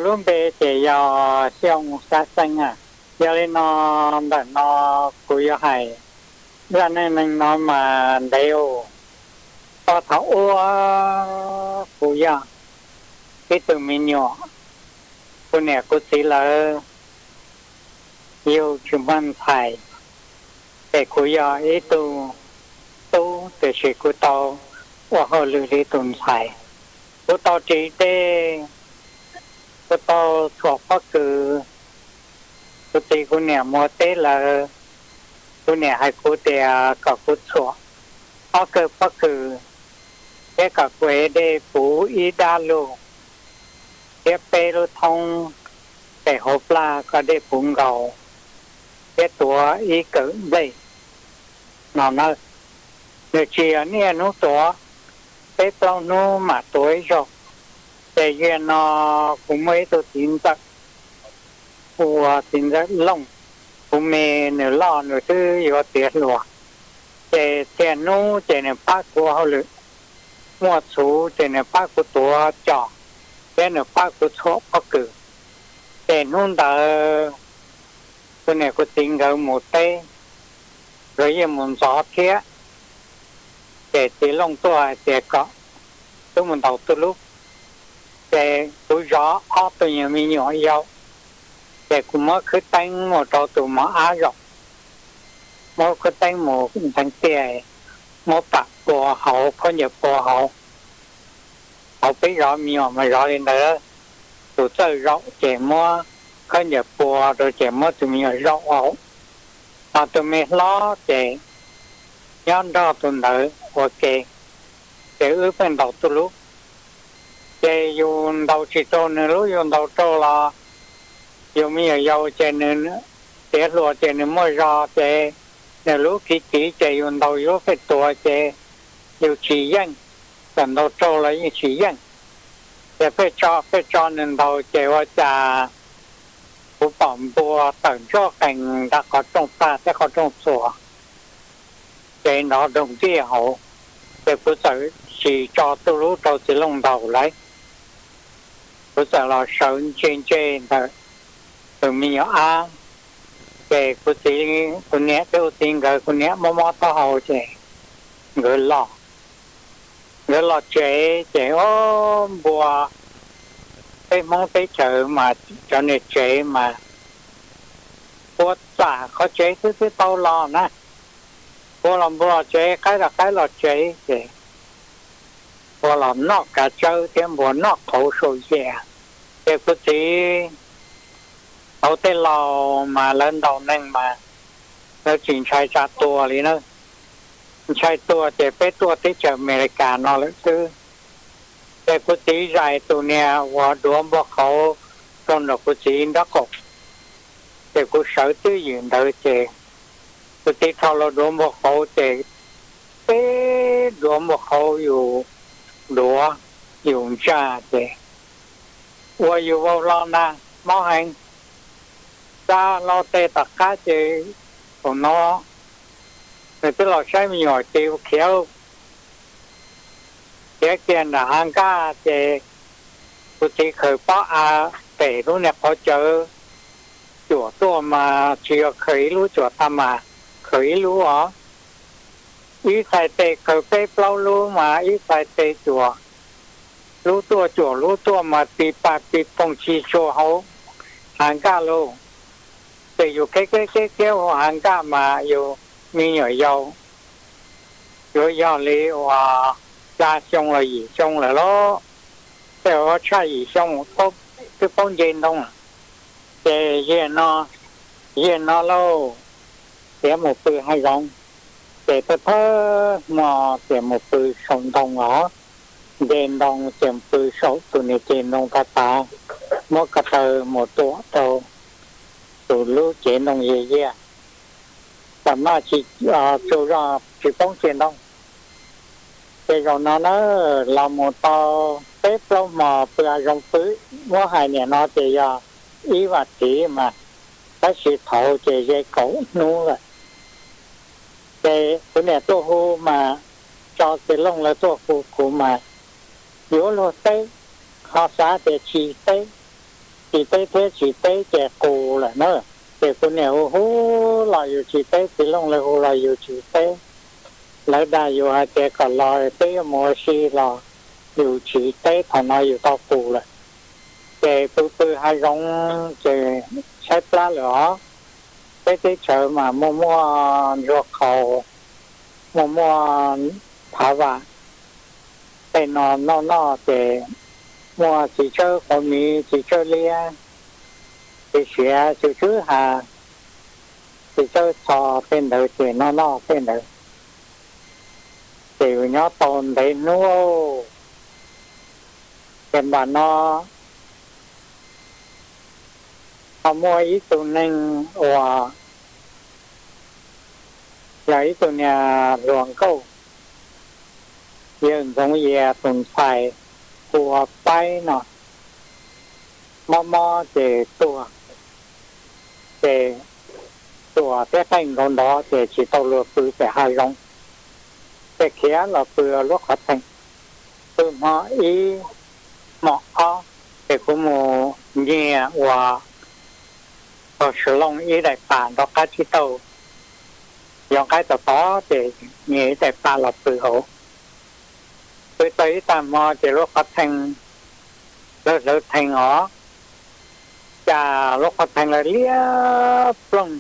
Lub npe ces yog Xyooj Xab Xeeb a. Yog li no, ntawm no kuv yuav hais zaj neej neeg no mas ntev ua txog thaum ub, kuv yog ib tug me nyuam, kuv niam kuv txiv lawv yug tsis muaj ntxhais, ces kuv yog ib tug tub tiam sis kuv tau ua hauj lwm li tus ntxhais. Kuv tau ris dej, kuv tau txhuam pob kws. Kuv txiv kuv niam mus teb lawm, kuv niam hais kuv tias kom kuv txhuam ob kawg pob kws thiab kom kuv ev dej puv ib dab lug thiab peb lub thoob pem hauv plag kom dej puv nkaus thiab tuav ib kawm nplej no na. Nws tsis yog niaj hnub tuav, peb plaub hnub mam tuav ib zaug. Ces ziag no kuv muaj ib tug txiv ntxawm, ua txiv ntxawm Looj, kuv me nws loj nws twb yuav tiav hluas. Ces txhia hnub ces nws pab kuv hauj lwm, muaj txhuv ces nws pab kuv tuav cos thiab nws pab kuv txhuam pob kws. Ces hnub ntawd kuv niam kuv txiv nkawd mus teb, nkawd yeej mus ntxov thiab. Ces txiv Looj tuaj hais tias kom wb mus ntaus tuj lub. Ces kuv zov ob tug nyuag me nyuam yau, ces kuv muab khwb teeb mus rau tus mos ab zaum, muab khwb teeb mus ntxeev tiaj, muab pam pua hauv khaub ncaws pua hauv. Hauv peb zov me nyuam mas zov li ntawd, tus txawj zaum ces muab khaub ncaws pua rau ces muab tus me nyuam zaum hauv. Ho tus me hlob ces nyob nrog tus ntawd ua ke, ces wb pheej ntaus tuj lub. Ces yus ntaus tsis rau nws lub, yus ntaus rau los yus me nyuam yaus ces nws tiav hluas ces nws muaj zog ces nws lub kiv kiv ces yus ntaus yus lub pheej tuav ces yus tsis yeej, txawm ntaus rau los yeej tsis yeej. Ces pheej tso pheej tso nws ntaus ces ua cas kuv pom npua tawm ntsuag qees nram qhov rooj pag thiab qhov rooj txhuas, ces nrov doog ntiaj hauv. Ces kuv txawm tsis tso tuj lub rau txiv Looj ntaus lawm, kuv txawm los sawv ntse ntse ntawm tus me nyuam ab. Ces kuv txiv, kuv niam thiab kuv txiv nkawd, kuv niam mob mob taub hau ces nkawd los, nkawd los tsev ces o, npua, peb Hmoob teb chaws mas cov niag tsev mas npua txam qhov tsev xwb twb tau los na. Npua los npua los tsev, qaib los qaib los tsev ces npua los noj kav tsawb thiab npua noj qauv sau yias. Ces kuv txiv, thaum tej laus mas lawv ntaus neeg mas lawv tsis ntshai tsam tuag li na. Ntshai tuag ces peb tuaj teb chaws Amelikas no lawm xwb. Ces kuv txiv zais tus niag uas duav npua qauv rau nram kuv txiv nraub qaum, ces kuv sawv twj ywm ntawd ces kuv txiv rho los duav npua qauv ces peb duav npua qauv yus duav yus ntsaj ces ua yus vau hlo ntag, mob heev. Xa hlo tes tom qab ces thaum no nws twb los saib me nyuam ces yus khiav, khiav kiag nram hav nkaj ces kuv txiv khaws pob av pem lub niag qhov cawv cuam tuaj mas tsis yog khaws ib lub cuam tag mas khaws ib lub os. Ib txhais tes khaws peb plaub lub mas ib txhais tes cuam lub tuaj cuam lub tuaj mas ti pa ti poog tsis tshua hauv hav nkaj lauj. Ces yus khiav khiav khiav khiav hauv hav nkaj mas yus me nyuam yaus yuav yog li uas xya xyoo los yim xyoo lawm lauj. Tej uas tshaj yim xyoo twb paub nce ntoo. Ces ziag no, ziag no lauj, khiav mus pw hav zoov, ces thawj thawj hmo ces mus pw saum ntoo os, nce ntoo ces mus pw saum tus niag ceg ntoo tas tas, muab ko taw mus tuam rau tus lub cev ntoo ziag ziag, tam maj tsis tsaug zog tsis poob ceg ntoo. Ces zaum no na, los mus tau peb plaub hmo pw hav zoov pw, muab hais niam no ces yog ib vas thiv mas, tab sis thaud ces ze kaum hnub lawm. Ces kuv niam tuaj hu mas, tso txiv Looj lawv tuaj hu kuv mas, yuav luag teb, ho xav tias tsis teb, tsis teb thiab tsis teb ces qus lawm na. Ces kuv niam hu hu los yus tsis teb, txiv Looj lawv hu los yus tsis teb. Lawv dag yus hais tias kom los peb yuav mus ua si los yus tsis teb, thaum no yus tau qus lawm. Ces pw pw hav zoov ces tshaib plab lawm os. Peb teb chaws mas muaj muaj ntsuag qhaus, muaj muaj thav vam, tej no noj noj ces muaj txiv tsawb quav miv, txiv tsawb liab, txiv siav xyu xwb has, txiv tsawb txho tej ntawd ces noj noj tej ntawd. Ces yus nyob tau ntev hnub. Ces npam no ho muaj ib tug neeg uas yog ib tug niag hluas nkauj, yawg Ntxoov Yias tus ntxhais, hu ua Paib no, mob mob ces tuag. Ces tuag thiab qaij nkaus ntov ces tsis tau luag pw pem hav zoov, ces khiav los pw lub qhov theej. Pw hmo ib hmo ob, ces kuv mus nyiag ua tog Swm Looj ib daim pam nrov qab tsib taug, yog nqaij tom tod ces nyiag ib daim pam los pw hauv. Pw tau ib tag hmo ces lub qhov theej lawv hlawv theej os, cas lub qhov theej lawv liab ploog.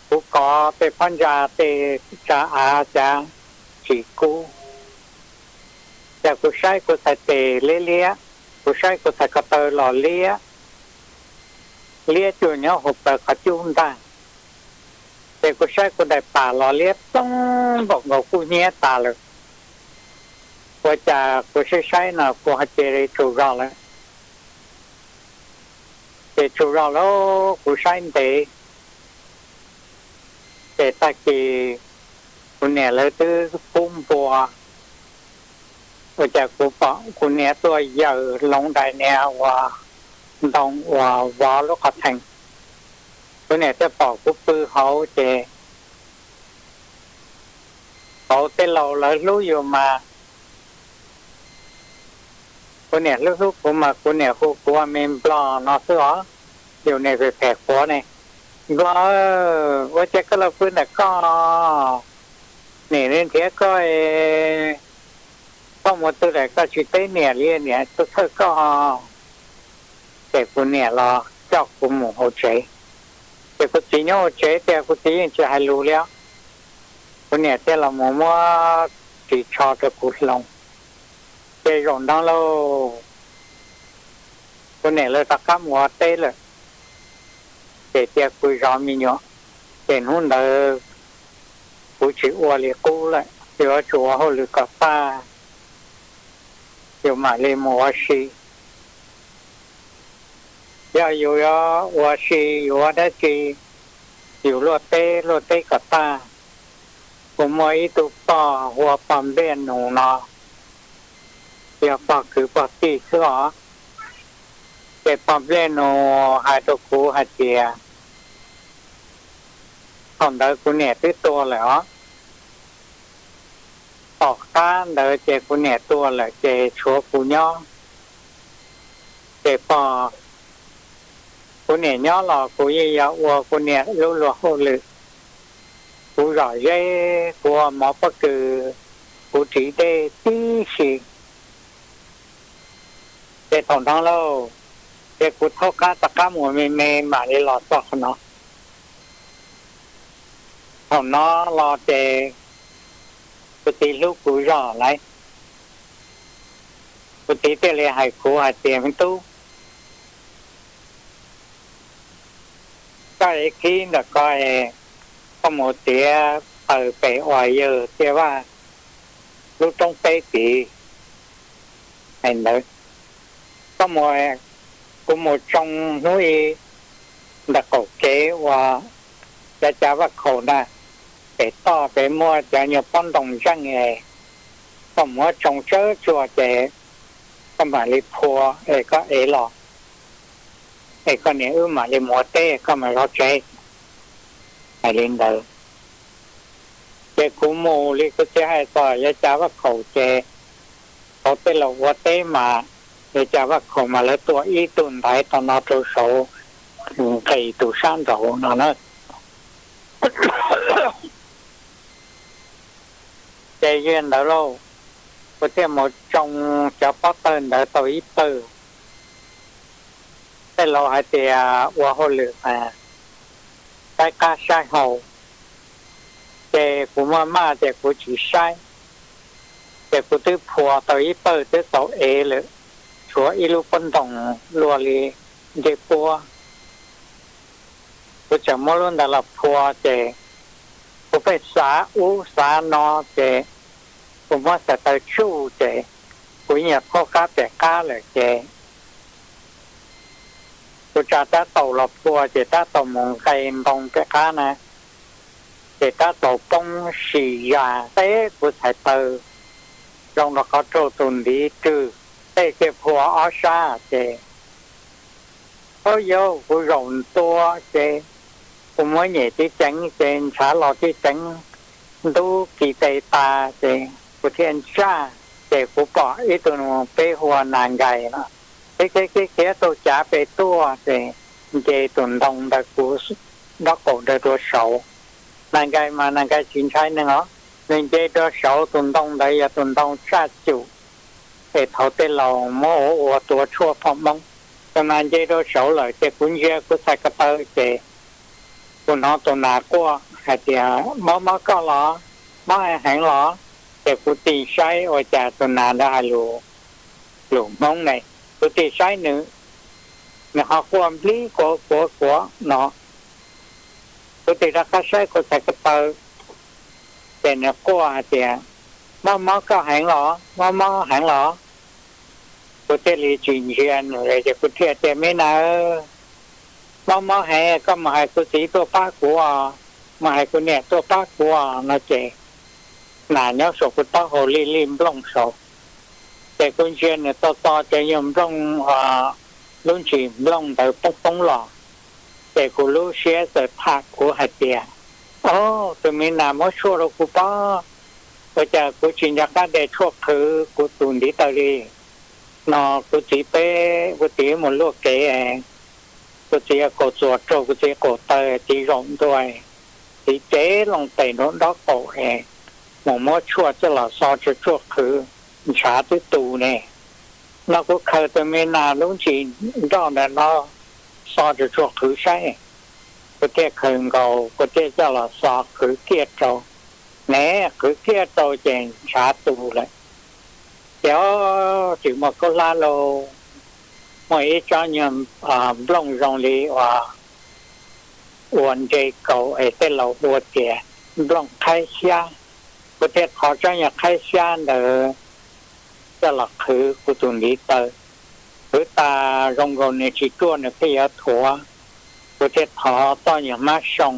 Kuv kov tej phab ntsa tej tsa av xyav tsis kub, cas kuv saib kuv txhais tes liab liab, kuv saib kuv txhais ko taw los liab, liab cuag nyob hauv plaws qhov cub ntag. Ces kuv saib kuv daim pam los liab ploog npaum nkaus kub hnyiab tas lawm. Ua cas kuv saib saib no kuv ho cia li tsaug zog lawm. Ces tsaug zog lawm kuv saib ntev, ces tag kis kuv niam lawv twb pub npua, ua cas kuv pom kuv niam tuaj yaws loo dais niag uas ntoo uas vov lub qhov theej. Kuv niam thiaj pom kuv pw hauv ces hauv tej laus lawv hlub yus mas, kuv niam hlub hlub kuv mas kuv niam hu kuv me Nplog no xwb os, yus niam phem phem quav ne. Nplog, ua cas koj los pw ntawm koj, niam li nrhiav koj, koj mus twg lawm koj tsis teb niam li, niam tuaj txhawj koj. Ces kuv niam los coj kuv mus hauv tsev. Ces kuv txiv nyob hauv tsev tias kuv txiv yeej tsis hais lus li os. Kuv niam thiaj los mus muab ris tsho rau kuv hloov. Ces zaum no lauj, kuv niam lawv rov qab mus ua teb lawm, ces cia kuv zov me nyuam. Ces hnub ntawd kuv tsis ua li qub lawm, yuav tsum ua hauj lwm kom tag, yus mam li mus ua si. Yog yus yuav ua si, yus ua dab tsi, yus luaj teb luaj teb kom tag. Kuv muaj ib tug pog hu ua pog Npliaj Nus no, yog pog kwv pog tij xwb os. Ces pog Npliaj Nus hais rau kuv hais tias, thaum ntawd kuv niam twb tuag lawm os. Tom qab ntawd ces kuv niam tuag lawm ces tshuav kuv nyob. Ces pog, kuv niam nyob los kuv yeej yog ua kuv niam lub luag hauj lwm. Kuv zom zeb, kuv ua mov pob kws, kuv ris dej tib si. Ces thaum no lauj, ces kuv thaub qab rov qab mus me me mam li los txog qhov no. Thaum no los ces kuv txiv hlub kuv zog lawm. Kuv txiv thiaj li hais kuv hais tias, me tub, koj ev kib ntawm ko es koj mus txiav taws pem uas yawg Tiaj Vaj lub roob teb tid. Hais ntawd, koj mus, kuv mus tsoo hnub ib ntawm qaum kev uas cov cav vaj khaum ntag, pem toj pem muaj cov nyuag pob ntoo ntseej es koj muab tsoo tsawb tsuag ces koj mam li phua es koj ev los, es koj niam wb mam li mus ua teb koj mam zov tsev. Hais li ntawd, ces kuv mus li kuv txiv hais txog cov cav vaj khaum ces thaum tej laus ua teb mas Ua cas Vaj Khaum mas lawv tua ib tug ntaiv tau no rau saud, nqis tus sab nraud no na. Ces yog ntawd lauj, kuv thiaj mus tsoo cov pob tawg ntawd tau ib pawg. Tej laus hais tias ua hauj lwm mas saib qab saib hau, ces kuv muaj maj ces kuv tsis saib, ces kuv twb phua tau ib pawg twb txaus ev lawm, tshuav ib lub pob ntoo luaj li ncej puab. Kuv txawm muab lub ntawd los phua ces kuv pheej xav ub xav no ces kuv muab xav taw tsuj ces kuv yeej yog thaub qab pem qab lawm ces kuv tsa rab taus los phua ces rab taus mus nqes ntoo pem qab na, ces rab taus poob sis zas teb kuv txhais taw zoo rau qhov raug tus ntiv rwg, tej kiag phua ob sab ces, o yauv, kuv zaum ntua ces kuv muab nyem tib ceev ces ntshav los tib ceev, ntub kis tes tas ces kuv thiaj ntsaj, ces kuv pom ib tug peb hu ua Nas Nkais no khiav khiav khiav khiav taug cav pem tuaj ces nce tus ntoo ntawd kuv nraub qaum ntawd rau saud. Nas Nkais mas Nas Nkais tsis ntshai neeg os, nws nce rau saud tus ntoo ntawd yog tus ntoo tsaj cum es thaum tej laus muab ua ua tua tshuaj phom Hmoob. Tus nas nce rau saud lawm ces kuv ntsia kuv txhais ko taw ces kuv hnov tus nas quaj hais tias, mob mob koj los? Mob heev heev los? Ces kuv tig saib ua cas tus nas ntawd hais lus Hmoob ne. Kuv tig saib nws, nws ho quaj nplib kuav kuav kuav no. Kuv tig rov qab saib kuv txhais ko taw ces nws quaj hais tias, mob mob koj heev los? Mob mob heev los? Kuv thiaj li tsis ntsia nws ces kuv thiaj tias, me nas, mob mob heev, koj mus hais kuv txiv tuaj pab kuv os, mus hais kuv niam tuaj pab kuv os no ces nas nyob saum kuv taub hau lij lij nplooj saud. Ces kuv ntsia nws txo txo ces yog nplooj, lub ntsis nplooj ntawd poob poob los. Ces kuv lub siab txawm tham kuv hais tias, o, tus me nas muab tshuaj rau kuv pob, ua cas kuv tsis nco qab de tshuaj qhwv kuv tus ntiv taw li no. Kuv txiv peb, kuv txiv mus luaj kev, kuv txiv kaus txuas raug kuv txiv qaum taw, txiv zaum ntua, txiv cev loo tes nraum nraub qaum, mus muab tshuaj coj los xo rau tshuaj qhwv, ntshav twb tu ne. No kuv khaws tus me nas lub ntsis nroj ntawm no xo rau tshuaj qhwv saib. Kuv thiaj khaws nkaus, kuv thiaj coj los xo qhwv kiag rau. Ne, qhwv kiag rau ces ntshav tu lawm. Ces o, tsis muaj khaub hlab lauj, muaj ib tsob nyuag nplooj zoo li ua nre kaus es tej laus hu tias nplooj qhaib xyab. Kuv thiaj thov tsob nyuag qhaib xyab ntawd coj los qhwv kuv tus ntiv taw. Qhwv tas zoo nkaus nws tsis ruaj nws pheej yuav thuav. Kuv thiaj thov txoj nyuag hmab soo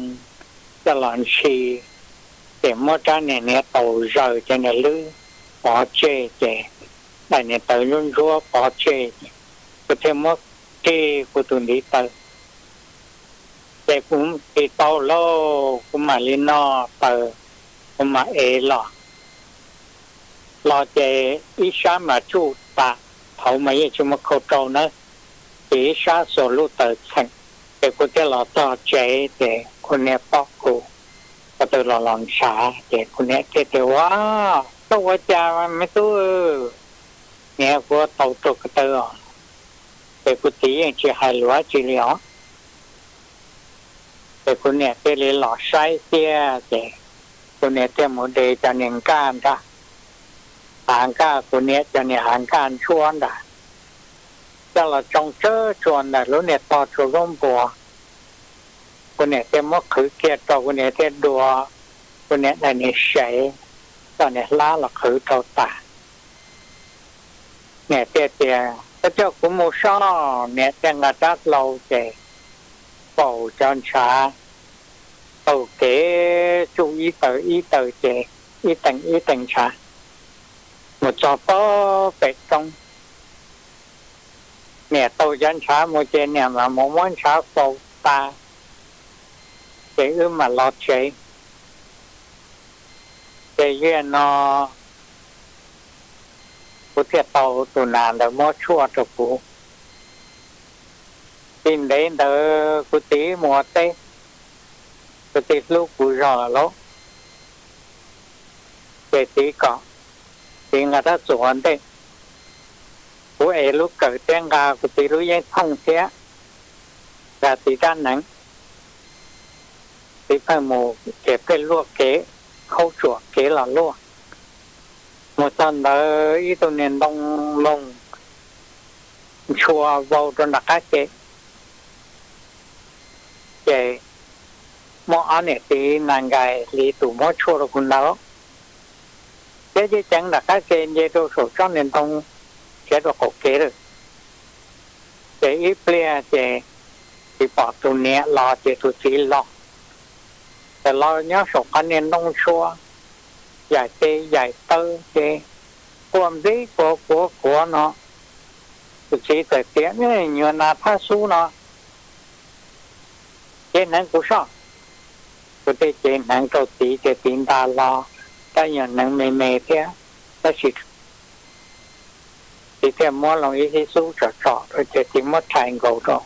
coj los ntshis, ces muab rab niag hniav taus zaws ces nws lwb pov tseg ces daim niag taw ntsuab ntsuab pov tseg ces kuv thiaj muab rig kuv tus ntiv taw. Ces kuv ris tau lauj, kuv mam li noj taws, kuv mam ev los. Los ces ib sab mas tsuj tas, thaum mas yeej tsis muaj khau rau na, ces ib sab xuas lub taws txheem. Ces kuv thiaj los txog tsev ces kuv niam pom kuv ko taw los los ntshav ces kuv niam thiaj tias, ua, koj ua cas me tub? Niam, kuv tau rau ko taw os. Ces kuv txiv yeej tsis hais lus dab tsi li os. Ces kuv niam thiaj li los saib thiab ces kuv niam thiaj mus de cov niag nkaj nrag, hav nkaj, kuv niam cov niag hav nkaj ntsuab ntag, coj los tsoo tsawb tsuas ntawm lub niag tog tsua zaub npua. Kuv niam thiaj muab qhwv kiag rau, kuv niam thiaj dua kuv niam daim niag sev, coj niag hlab los qhwv rau tas. Niam thiaj tias, koj coj kuv mus soj. Niam thiaj nqa rab hlau ces faus cov ntshav taug kev tsuj ib taws ib taws ces ib teem ib teem ntshav mus txog pem roob. Niam taug cov ntshav mus ces niam mam mus muab ntshav faus tas ces wb mam los tsev. Ces yog no kuv thiaj tau tus nas ntawd muab tshuaj rau kuv. Tsis ntev ntawd kuv txiv mus ua teb, kuv txiv hlub kuv zog lawm lauj, ces txiv kom, txiv nqa rab txuas ua ntej. Kuv ev lub kawm thiab nqa kuv txiv lub yeeb thooj thiab, nqa txiv rab hneev, txiv pheej mus ces pheej luaj kev, khaub tsuam kev los luaj. Mus txog ntawd ib tug niag ntoo loog ntshua vau rau nram qab ke, ces muaj ob niam txiv nas nkais hliv tus muab tshuaj rau kuv ntawd, thiab ceev ceev nram qab ke nce rau saum tsob niag ntoo, khiav rau qaum kev lawm. Ces ib pliag ces txiv pom tus niam los ces tus txiv los, ces los nyob saum qhov niag ntoo ntshua, yaim tes yaim taw ces quaj npib quav quav quav no. Tus txiv txawm tias, Nyuag nas thab xub no, cev hneev kuv soj. Kuv thiaj cev hneev rau txiv ces txiv nta hlo, tab nyuag hneev me me thiab, tab sis txiv thiaj muab loo ib xib xub tsom tsom rau ces txiv muab rhais nkaus rau,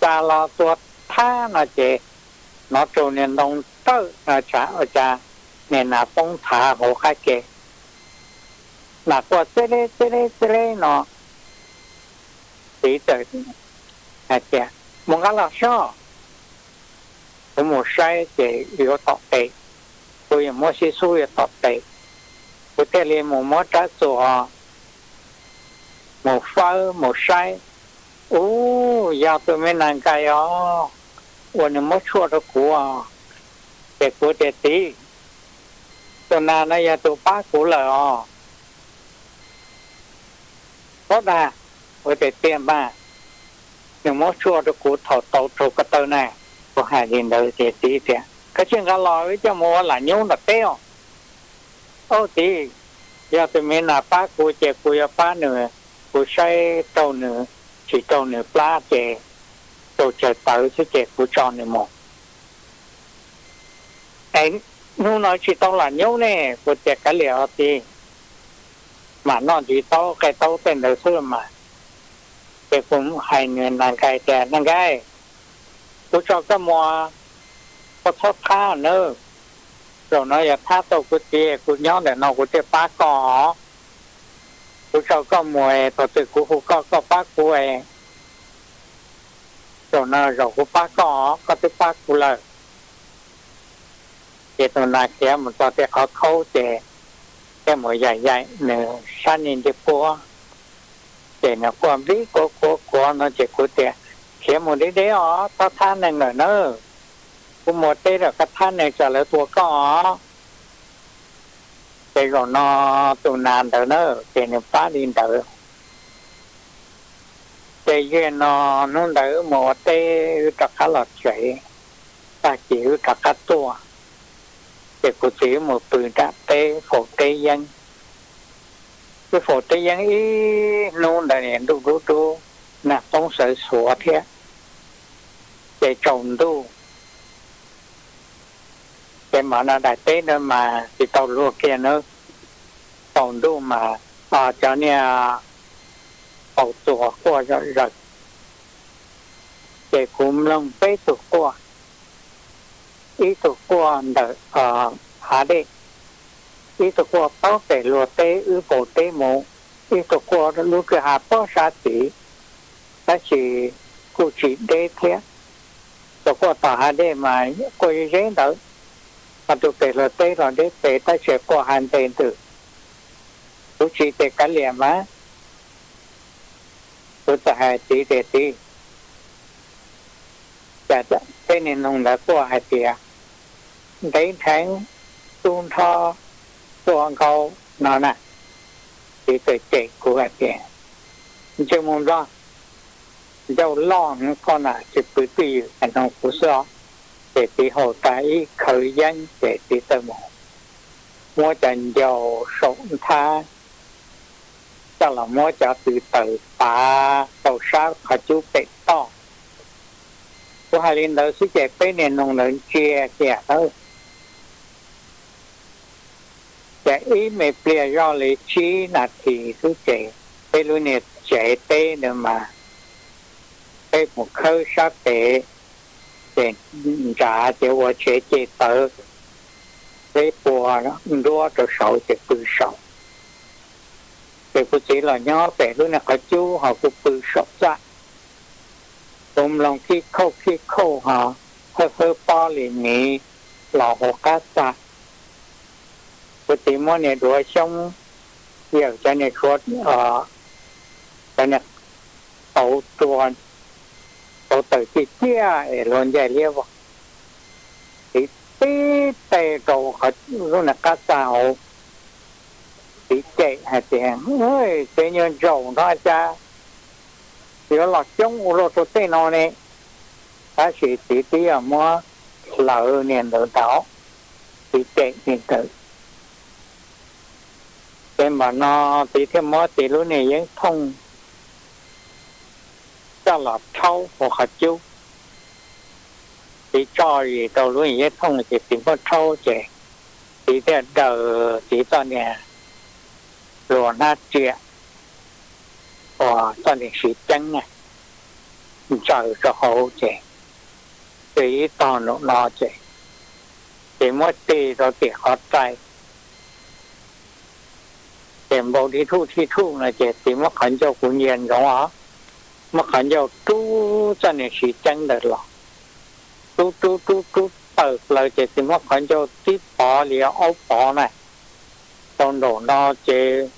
xa los tua thab no ces hnov rau niag ntoo tawm no tsam ua cas niag nas poob nthav hauv qab ke, nas quaj txij leb txij leb txij leb no. Txiv txawm hais tias, Mus nqa los soj. Kuv mus saib ces yuav tom tes, kuv yuav muab xib xub yuav tom tes, kuv thiaj li mus muab rab txuas mus fawb mus saib. Ub, yog tus me nas nkais os, uas nws muab tshuaj rau kuv os. Ces kuv tias, Txiv, tus nas no yog tus pab kuv lawm os. Ov, dag, kuv tias, Tiag mas, nws muab tshuaj rau kuv thaum tau raug ko taw na. Kuv hais li ntawd ces txiv tias, Koj tsij nqa los wb coj mus ua lam nyub nram teb os. Ov txiv, yog tus me nas pab kuv ces kuv yuav pab nws, kuv saib raug nws, tsis raug nws plab ces raug tsawg tawv xwb ces kuv tso nws mus. Es hnub no tsis tau lam nyub ne? Kuv tias, Kav liam os txiv, mam noj ntsis taub qe taub tej ntawd xwb mas. Ces kuv hais nws nas nkais tias, Nas nkais, kuv tso koj mus, koj txhob thab nawb. Zaum no yog thab tau kuv txiv, kuv nyob ntawm no kuv thiaj pab koj os. Kuv tso koj mus, thaum twg kuv hu koj, koj pab kuv, zaum no zaum kuv pab koj os, koj twb pab kuv lawm. Ces tus nas khiav mus txog tej qhov khaub ces thiaj mus yaim yaim nws sab niag ncej puab, ces nws quaj npib quav quav quav no ces kuv tias, Khiav mus deb deb os, txhob thab neeg lawm nawb. Kuv mus teb lawm, koj thab neeg tsam lawv tua koj os. Ces zaum no tus nas ntawd na, ces nws pab li ntawd. Ces yog no, hnub ntawd wb mus ua teb wb rov qab los tsev, tag kis wb rov qab tuaj, ces kuv txiv wb mus pw nram teb faus teb yeeb. Wb faus teb yeeb ib hnub ntawd ntuj dub dub, nag poob sawv xuav thiab, ces tsaus ntuj, ces mam no daim teb ntawd mas tsis tau luag kiag nawb. Tsaus ntuj mas cov niag paus txuas quaj zom zaws, ces kuv mloog peb tug quaj, ib tug quaj ntawm hav dej, ib tug quaj paub pem luag teb wb faus teb mus, ib tug quaj lub kwj ha pob sab tid, tab sis kuj tsis deb thiab. Tus quaj tom hav dej mas quaj ze ze ntawd, ho tus pem luag teb los deb pes tab sis quaj hav nte ntws. Kuv txiv tias, Kav liam mas. Kuv txawm hais txiv tias, Txiv, cas peb niag noog ntawd quaj hais tias ntev nrheev, tub nrho, quaj nkaus no na? Txiv txawm cem kuv hais tias, Ntsej muag nplog, ncauj loj koj na, tsis pw twj ywm es noog kuv xwb os. Ces txiv haus tas ib khawv yeeb ces txiv txawm mus muab cov ncau saum nthab coj los muab cov tw taws pav rau sab qhov cub pem toj. Kuv hais li ntawd xwb ces peb niag noog ntawd ntsia kiag lawm, Ces ib me pliag zoj li tsib nas this xwb ces peb lub niag tsev teb ntawd mas peb mus khawb sab pem, ces nrad ces ua tsev ce tawv, peb pua nruab rau saud ces pw saud. Ces kuv txiv los nyob pem lub niag qhov cub ho kuv pw saum txaj. Kuv mloog khib khauj khib khauj ho hawb hawb pob li miv los hauv qab txaj. Kuv txiv muab niag duav xyoob yawm cov niag tshuav, cov niag tauv rua, tauv taws ciaj ciaj es luag ncaig liab vog, txiv tib teg rau lub niag qab txaj hauv. Txiv cem hais tias, Tsev nyuag ntsaum no cas yuav los coob ua luaj rau tej no ne? Tab sis txiv twb yog muab hlawv niag ntawd ntag, txiv cem li ntawd. Ces npam no txiv thiaj muab txiv lub niag yeeb thooj coj los rhaub hauv qhov cub. Txiv tso zis rau lub niag yeeb thooj ces txiv muab rhaub ces txiv thiaj daws txiv txoj niag hluas hnab riam uas txoj niag siv ceeb na ntsaws rau hauv ces, ces ib tog nraum no ces, ces muab tig rau tim qhov rai, ces npau thib thuj thib thuj no ces txiv muab qhov ncauj, kuv ntsia ntsoov os, muab qhov ncauj rub txoj niag siv ceeb ntawd los, rub rub rub rub tawm plaws ces txiv muab qhov ncauj tib pov li aub pov na rau nraum no ces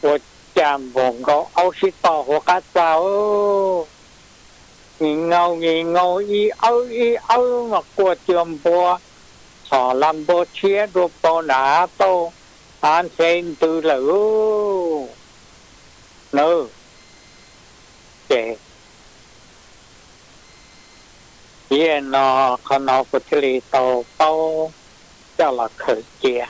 ua cas npaum nkaus aub sib tog hauv qab txaj. Mis nkaus mis nkaus ib awb ib awb mas quaj cua npua, txhom la npua tshiab dua pau nram hav tauj, hav ntshe ntws lawm nawb. Ces yog no, qhov no kuv thiaj li tau paub coj los khaws cia.